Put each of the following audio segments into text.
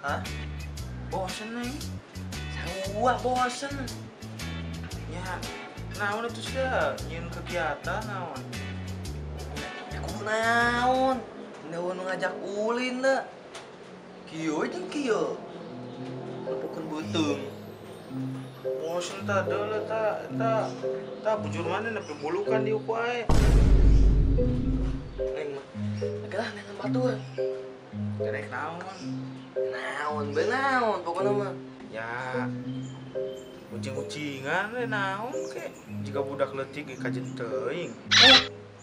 Hah? Bosen nih. Sarua bosen. Ya, naon itu sih nyin kegiatan naon. Ya kudu naon? Naon ngajak ulin da. Kieu jeung kieu. Lepokeun beuteung. Bosen ta deuleu ta ta ta bujur mana nepi bulukan diuk wae. Aing mah. Gelah neangan batur. Rek naon? Naon be naon pokona mah. Ya ucing-ucingan we naon ke jika budak leutik ge kajen teuing.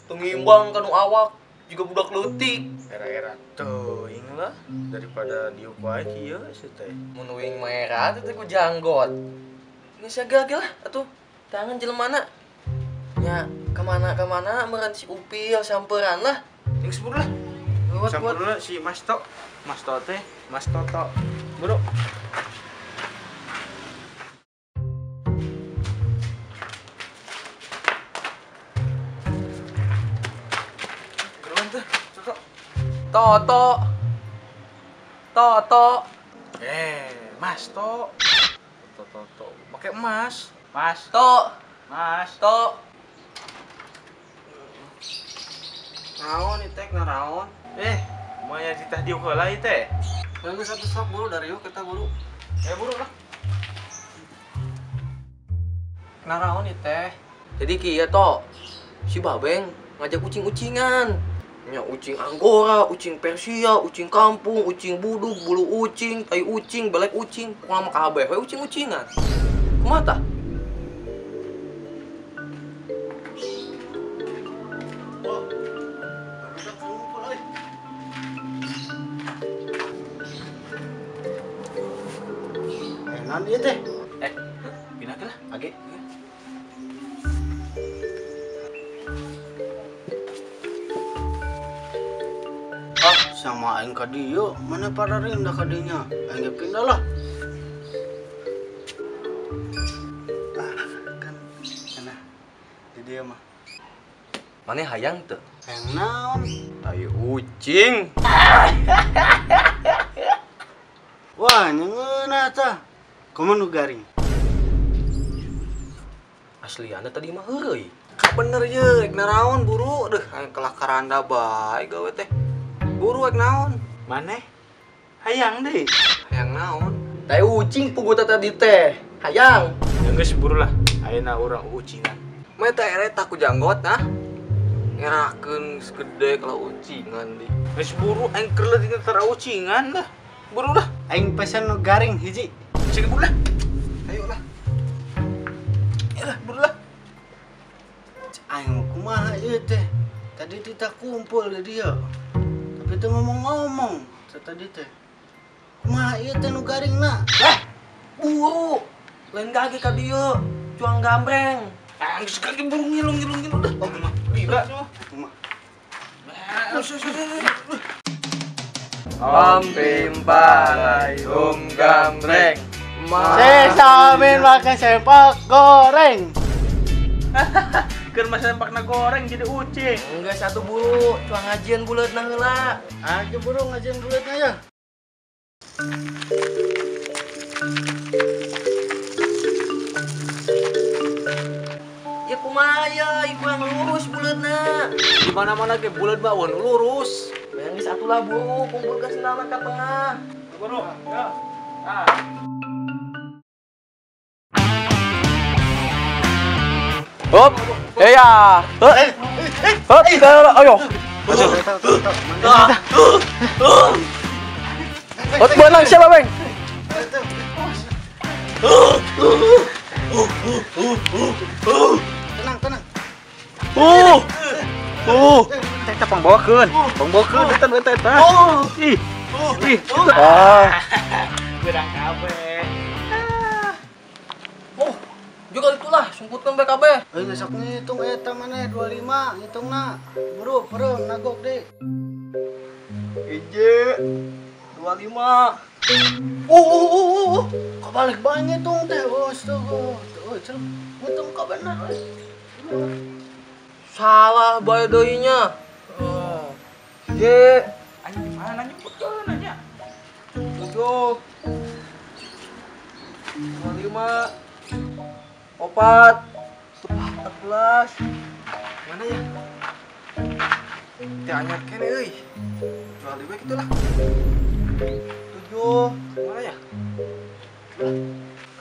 Tengimbang kanu awak juga budak leutik. Era-era teuing lah daripada diuk wae kieu sih teh. Mun uing mah era teh ku janggot. Geus sagel lah atuh tangan jelemana. Nya kemana-kemana meureun si Upil samperan lah. Geus buru lah. Samperan si Mas Tok. Mas Tok teh, Mas Toto. Buru. Toto. Toto. Toto. Mas Tok. Toto Toto. Pakai emas. Mas. Tok. Mas. Tok. Naon ieu teh naraon? Moal ditah diuk heula ieu teh. Geus satu sok buru dari yuk kita buru. Buru lah. Naraon ieu teh? Jadi kieu Tok. Si Babeng ngajak ucing-ucingan. Nya ucing Anggora, ucing Persia, ucing kampung, ucing buduk, bulu ucing, tai ucing, belek ucing, pokona mah kabeh we ucing-ucingan. Kumaha tah? Naon ieu teh? Pindah ke lah, age. Ah, sama aing ka dieu, mana pada rindah ka dinya. Aing ge pindah lah. Ah, kan cenah. Di dieu mah. Mane hayang teu? Hayang naon? Tai ucing. Wah, nyeungeunah tah. Kumaha nu garing? Asli anda tadi mah heureuy. Ka bener ye, rek naraon buru deuh aing kelah karanda bae gawe teh. Buru rek naon? Maneh hayang deui. Hayang naon? Tai ucing pugu tadi teh. Hayang. Ya geus buru lah. Ayeuna urang ucingan. Mah teh ereta ku janggot nah. Ngerakeun geus gede kalau ucingan deui. Geus buru aing keur leutik tara ucingan lah. Buru lah. Aing pesen nu garing hiji. Sini buru lah. Ayo lah. Lah, buru lah. Aing kumaha ieu teh? Tadi kita kumpul di dieu. Tapi teu ngomong-ngomong tadi teh. Kumaha ieu teh nu garingna? Buru. Lain gage ka dieu, cuang gambreng. Ah, geus kaki buru ngilung-ngilung dah. Oh, mah. Gila semua. Kumaha? Om pim palai om gambreng. Sesamin pakai sempak goreng. Keur mah sempakna goreng jadi ucing. Enggak satu bulu, cuang ngajian buleutna heula. Ah, buru ngajian buleutna ya. Ya kumaha ya, kurang lurus buleutna. Di mana-mana ge buleut mah eueun lurus. Bayang geus atulah buru, kumpulkeun sendalna ka tengah. Buru, ya. Ah. Hop, ya. Hop, ayo. Hop, benang siapa, Beng? Tenang, tenang. Eta pangbawakeun. Pangbawakeun eta eta eta. Ih. Ih. Ah. Beurang kabeh. Oh, juga itulah sungkutkeun BKB. Euy sok ngitung eta maneh 25 ngitungna. Buru, buru nagok deui. Hiji 25. Kabalik bae ngitung teh. Oh, astaga. Oh, ngitung ka bener euy. Salah bae deui nya. Oh. Ye, anjing mana nyebutkeun nya? 7 7, 25, 4, 14. Mana ya? Teu anyar kene euy. Jual deui we kitu lah. 7, mana ya?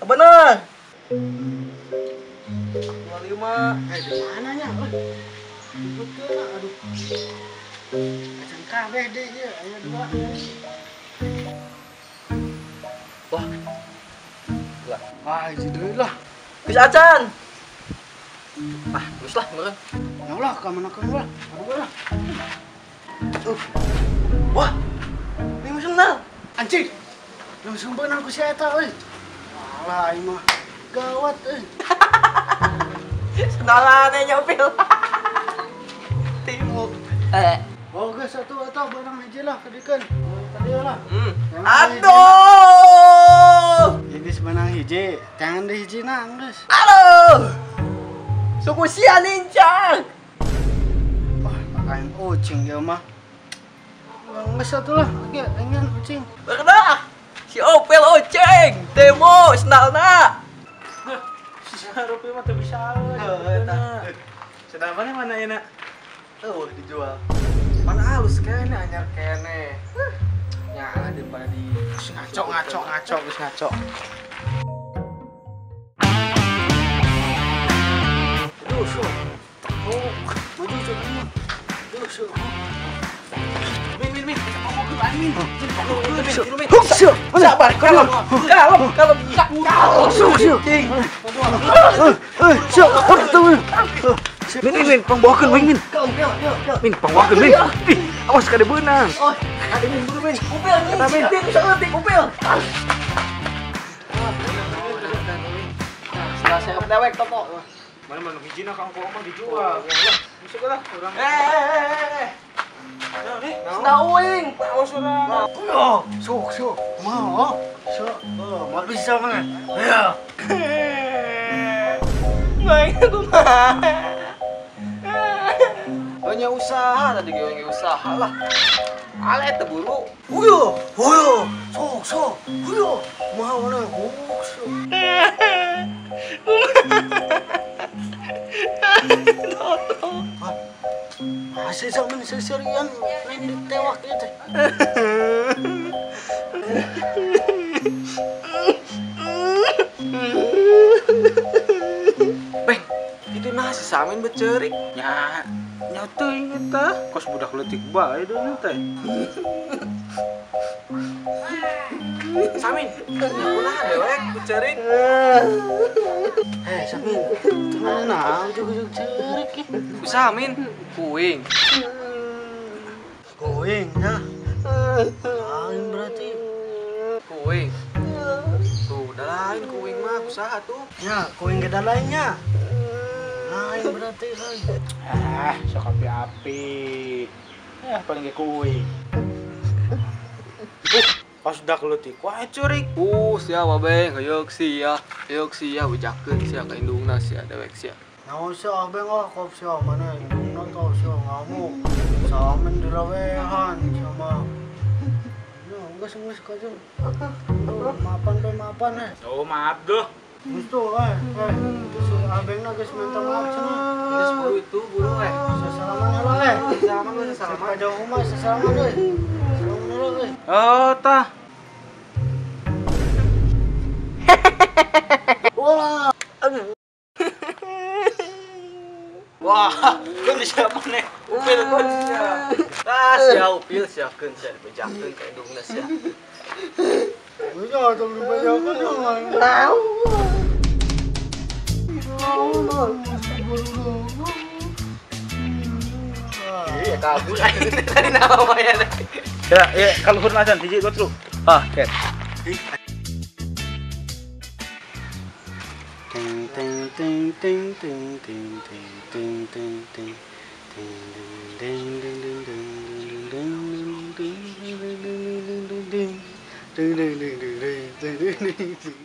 Bener. 25. Di mana nya? Betul lah, aduh. Acan kabeh deh ieu, aya 2. Wah. Lah, ah hiji deui lah. Geus acan. Ah, geus lah meureun. Ya ulah ka mana keun lah. Aduh lah. Wah. Ini sendal. Anjing. Langsung beunang ku si eta euy. Alah aing mah gawat euy. Sendalane nyopil. Timu. Oh, geus atuh eta barang hiji lah kedikeun. Tadi lah. Aduh. Ini sebenang hiji, jangan deh hiji na geus. Aduh. Suku sia nincang. Wah, aing ucing ieu mah. Geus atuh lah, oke, aing ucing. Berdah. Si Opel ucing, demo sendalna. Si Rupi mah teu bisa euy. Eta. Sendal mana mana enak? Oh, dijual. Mana halus kene anyar kene. Ya, daripada di ngaco geus ngaco. Aduh, so. Oh, maju coba. Aduh, so. Min, min. Sabar, kalem. Min, pangbawakeun min. Min, pangbawakeun min. Ih, awas kade beunang. Oh, kade min buru min. Upil, min. Upil. Setelah saya dewek topo. Mana mana hijina kang kok mah dijual. Masuk lah urang. Sendal uing. Awas urang. Oh, sok sok. Kumaha? Sok. Oh, moal bisa mah. Ya. Main kumaha. Banyak usaha tadi gue usaha lah. Ale teu buru. Huyo, huyo. Sok sok. Huyo. Kumaha mana? Sok. Toto. Masih sama seserian lain ditewak ieu teh. Beng, itu nah si Samin becerik. Nya, nya teuing eta. Kos budak leutik bae deui teh. Samin, kunaha dewek becerik? Samin, teu naon ujug-ujug ceurik ih. Samin, kuing. Kuing nya. Lain berarti. Kuing. Tuh, udah lain kuing mah usaha tuh. Ya, kuing geda lainnya. Lain berarti lain. Ah, sok api-api. Ya, paling ge kuing. Pas udah leutik wae ceurik. Sia babeng, hayeuk sia. Hayeuk sia bejakeun sia ka indungna sia dewek sia. Naon sia abeng ah kop sia mana indungna tau sia ngamuk. Samen dilawehan sama. Ya, geus geus kajeun. Maapan bae maapan eh. Oh, maaf duh. Geus tuh itu si abengna geus minta maaf cenah. Geus buru itu buru eh. Sasalaman heula eh. Sasalaman we sasalaman. Ka jauh mah sasalaman euy. Sasalaman heula euy. Oh, tah. Wah. Wah, keun siapa nih? Upil keun sia. Ah, sia upil sia keun sia dibejakeun ka indungna sia. Udah tong dibejakeun mah. Iya, kabur tadi nama mayana. Ya, ya, kaluhur acan hiji dua tilu. Ah, oke. Ting ting ting ting ting ting ting ting ting ting ting ding ding ding ding ding ding ding ding ding ding ding ding ding ding ding ding ding ding.